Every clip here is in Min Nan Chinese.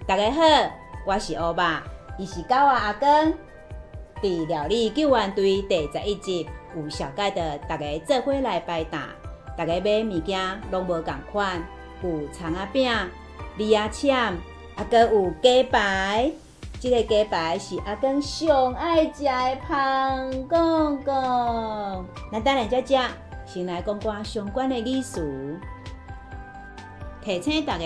大家好，我是烏肉，伊是狗仔阿光。佇料理救援隊第11集有紹介著逐家做伙來擺檔，逐家買物件攏無仝款，有蔥仔餅、李仔攕，啊閣有雞排。這个雞排是阿光上愛食的芳公公。咱等下才食，先來講寡相關的語詞。提醒大家，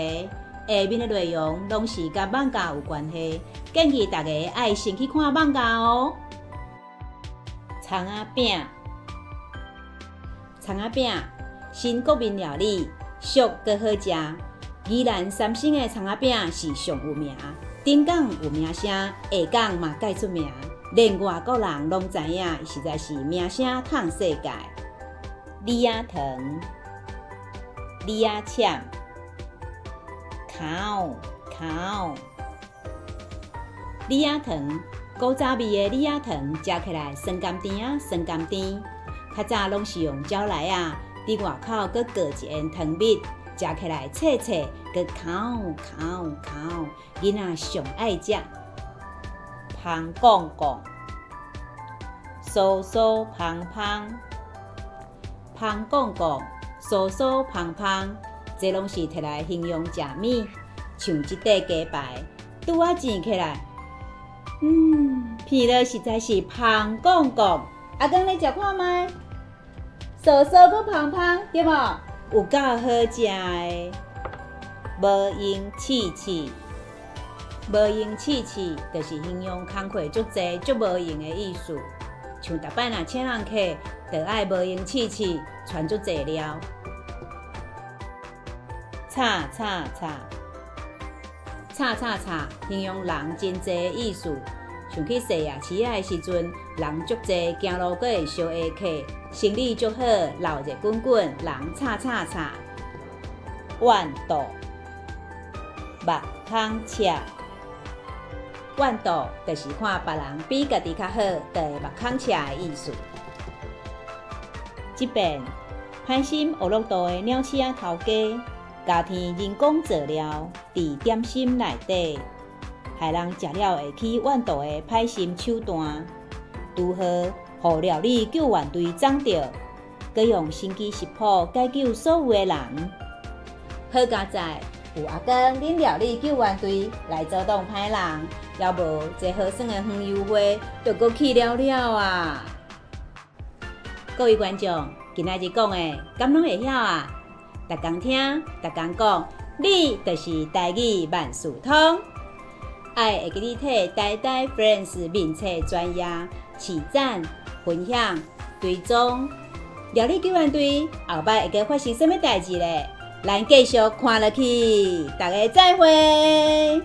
下面的內容攏是佮艋舺有關係，建議大家愛先去看艋舺哦。蔥仔餅，蔥仔餅，新國民料理，俗閣好食。宜蘭三星的蔥仔餅是上有名，頂港有名聲，下港嘛蓋出名，連外國人攏知影，實在是名聲淌世界。李仔糖，李仔攕，剾剾，李仔糖，古早味的李仔糖，食起來酸甘甜仔，酸甘甜。較早攏是用蕉來仔，佇外口閣裹一層糖蜜，食起來脆脆，閣剾剾剾，囡仔上愛食。芳公公，酥酥芳芳，芳公公，酥酥芳芳，這攏是摕來形容食物。像這塊雞排，拄仔煎起來，片了實在是芳公公。阿公你食看覓？酥酥閣芳芳，對無？有夠好食的。無閒刺刺，無閒刺刺，就是形容工課足濟、足無閒的意思。像逐擺若請人客，就愛無閒刺刺，傳足濟料。吵吵吵，吵吵吵，形容人真濟的意思。像去踅夜市仔的時陣，人足濟，行路閣會相下客，生理足好，鬧熱滾滾，人吵吵吵。怨妒，目空赤，怨妒就是看別人比家己較好，就會目空赤的意思。這遍歹心烏樂道的鳥鼠仔頭家，加添人工佐料，佇點心內底，害人食了會起怨妒的歹心手段，拄好予料理救援隊摠著，閣用神奇食譜解救所有的人。好佳哉，有阿光恁料理救援隊來阻擋歹人，猶無這好耍的園遊會就閣去了了啊！各位觀眾，今仔日講的，敢攏會曉啊？逐工聽，逐工講，你就是台語萬事通。愛會記得替台台 Friends 面冊專頁起讚、分享、追蹤。料理救援隊後擺會閣發生啥物代誌咧？咱繼續看落去，大家再會。